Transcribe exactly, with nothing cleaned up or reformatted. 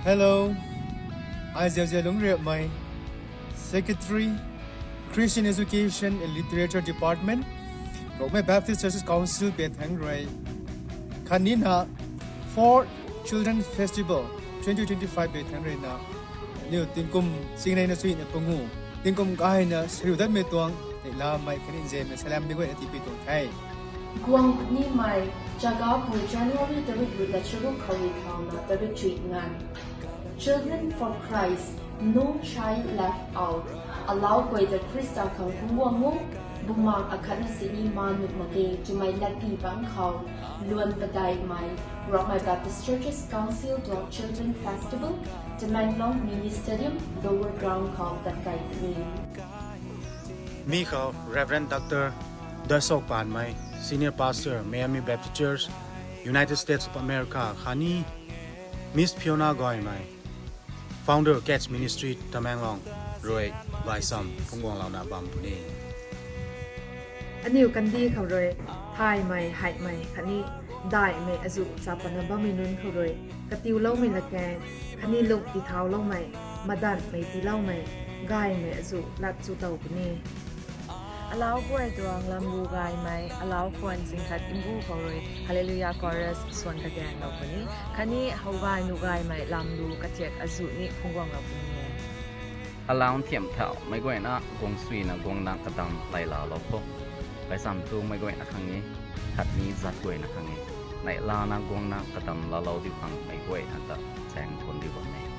Hello, ai Ziauziau Lungriapmei, Secretary, Christian Education and Literature Department, Rongmei Baptist Churches Council bey thangc rui khatni na Fourth Children Festival twenty twenty-five bey thangc rui na, aniu tingkum singneina chuina pangu, tingkum gayna sariu datmei tuang neihlamei khatni nzianmei salam mei guayna tipi tuang the. Guang nimei, Chagapu January tarik ruhna charuk khou rui thauna tarik chuih nganv, Children for Christ, No Child Left Out, alau guay ta Khrista khang phungc guang o, bumaeng akhatna sini ma nuh mak ge twmei latpi bangc khou, luan padeihmei, Rongmei Baptist Churches Council tuang Children Festival, Tamenglong Mini Stadium, Lower Ground khou tat kei puni. Mi khou Reverend Doctor Doisok Panmei, Senior Pastor, Miami Baptist Church, United States of America khatni Miss Fiona Gaymei, Founder, Catch Ministry, Tamenglong rui gaychamv phungc guanglouna bam puni. Aniu kandih khou rui thaymei, heihmei khatni daihmei azuh chapatna bammei nunc khou rui katiuloumei latkaeng khatni lung tithauloumei, madanhmei tiiloumei, gaymei azuh lat chu tow puni. Alau guay tuang lamlu gaymei, alau khwan zingkhat mbu khou rui Hallelujah Chorus swan kadaenglou puni, khatni how gay nuh gaymei lamlu kathiak azuh ni phungc guanglou puni e. Alau nthiam thau meic guayna guang suina guang nang kadam lay laalou kho. Gaychamv tu meic guayna khang e, khatni zat guayna khang e. Neihlana guang nang kadam laalou diu khang meic guayna ta chaeng thuan diu bam e.